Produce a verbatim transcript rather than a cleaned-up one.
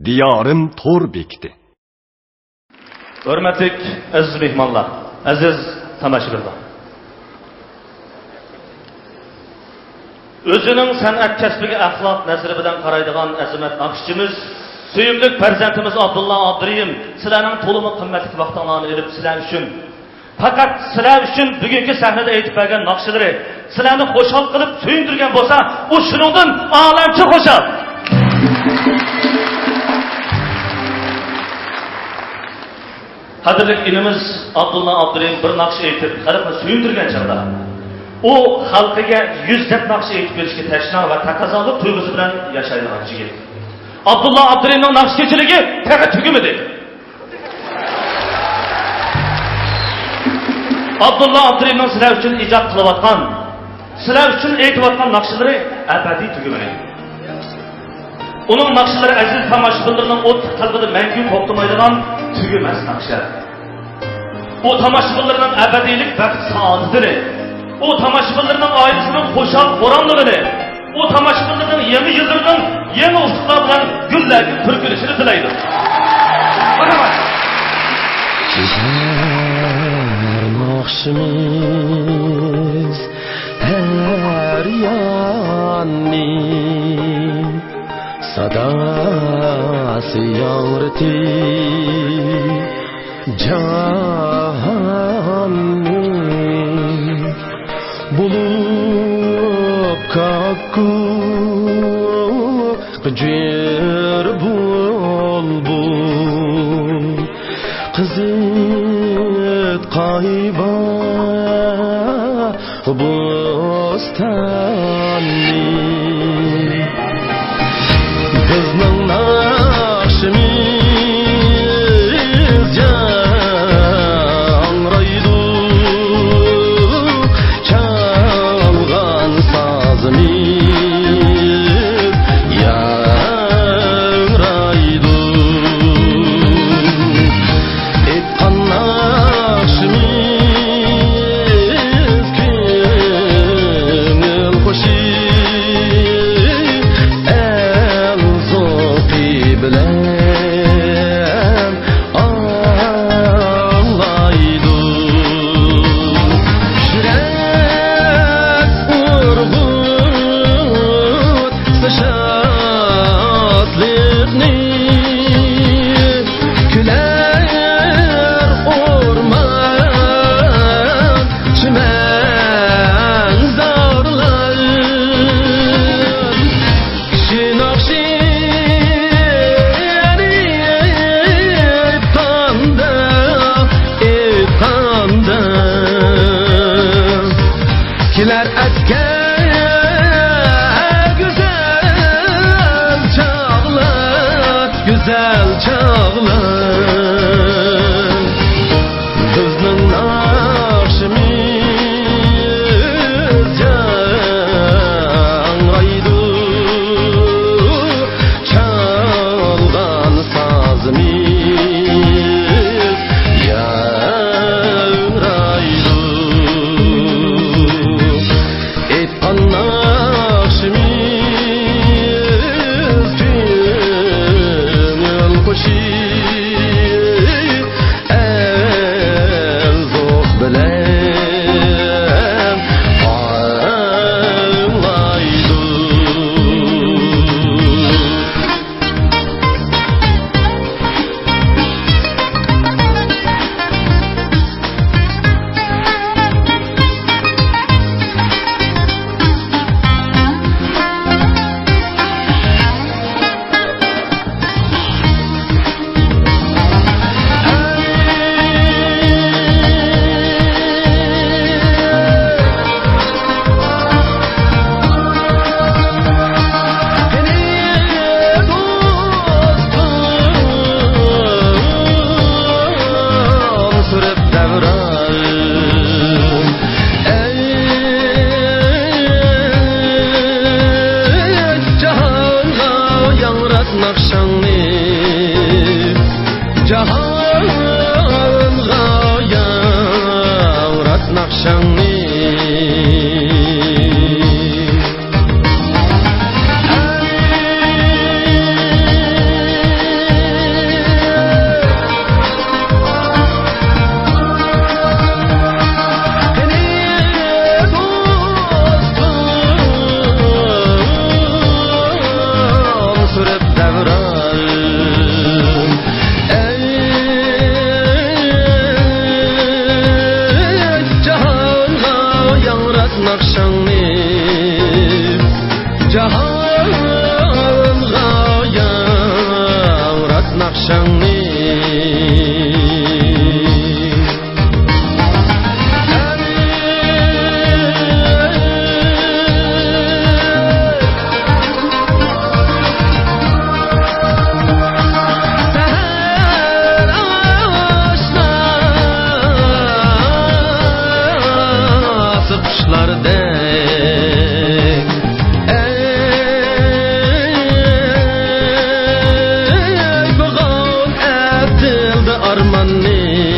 دىيارىم تور بېكىتى. ھۆرمەتلىك ئەزىز مېھمانلار، ئەزىز تاماشىبىنلار! ئۆزىنىڭ سەنئەت كەسپىگە ئەخلاق نەزىرى بىلەن قارايدىغان ئەزىمەت ناخشىچىمىز، سۆيۈملۈك پەرزەنتىمىز ئابدۇللا ئابدۇرېھىم، سىلەرنىڭ تولىمۇ قىممەتلىك ۋاقتىڭلارنى ئېلىپ، سىلەر ئۈچۈن، پەقەت سىلەر ئۈچۈن بۈگۈنكى سەھنىدە ئېيتىپ بەرگەن ناخشىلىرى سىلەرنى خۇشال قىلىپ سۆيۈندۈرگەن بولسا، ئۇ شۇنىڭدىن ئالەمچە خۇشال. قەدىرلىك ئىنىمىز ئابدۇللا ئابدۇرېھىم بىر ناخشا ئېيتىپ، خەلقنى سۆيۈندۈرگەن چاغدا، ئۇ خەلقىگە يۈز دەپ ناخشا ئېيتىپ بېرىشكە تەشنا ۋە تەقەززالىق تۇيغۇسى بىلەن ياشايدىغان يىگىت. ئابدۇللا ئابدۇرېھىمنىڭ ناخشىچىلىكى تېخى تۈگىمىدى. ئابدۇللا ئابدۇرېھىمنىڭ سىلەر ئۈچۈن ئىجاد قىلىۋاتقان، سىلەر ئۈچۈن ئېيتىۋاتقان ناخشىلىرى ئەبەدىي تۈگىمەيدۇ. ئۇنىڭ ناخشىلىرى ئەزىز تاماشىبىنلىرىنىڭ ئوتلۇق قەلبىدە مەڭگۈ توختىمايدىغان تۈگىمەس ناخشا. ئۇ تاماشىبىنلىرىنىڭ ئەبەدىيلىك بەخت سائادىتىنى، ئۇ تاماشىبىنلىرىنىڭ ئائىلىسىنىڭ خۇشال-خۇراملىقىنى، ئۇ تاماشىبىنلىرىنىڭ يېڭى يىللىرىنىڭ يېڭى ئۇتۇقلار بىلەن گۈللەرگە پۈركىلىشىنى تىلەيدۇ. مەرھەمەت. كېزەر ناخشىمىز ھەر ياننى، ساداسى ياڭرىتىپ جاھاننى. بولۇپ كاككۇك جىر بۇلبۇل، قىزىتقاي باغ بوستاننى. بىزنىڭ ناخشىمىز ياڭرايدۇ، چالغان سازىمىز ياڭرايدۇ. ئېيتقان ناخشىمىز كۆڭۈل خۇشى، ئەل زوقى بىلەن ئاڭلايدۇ. شۆھرەت ئۇرغۇتسا شادلىقنى، كۈلەر ئورمان، چىمەن زارلار. كىشى ناخشىنى ئېيتقاندا، ئېيتقاندا، كېلەر ئەسكە گۈزەل چاغلار، گۈزەل چاغلار. بىزنىڭ ناخشىمىز ياڭرايدۇ، چالغان سازىمىز ياڭرايدۇ. ئېيتقان ناخشىمىز كۆڭۈل خۇشى، ئەل زوق بىلەن ئاڭلايدۇ. جاھانغا ياڭرات ناخشاڭنى، جاھانغا ياڭرات ناخشاڭنى. ناخشاڭنى، جاھانغا ياڭرات ناخشاڭنى. سەھەر ئاشناسى قۇشلاردەك، ئەي، بۇغاۋ ئەتىلدى ئارماننى.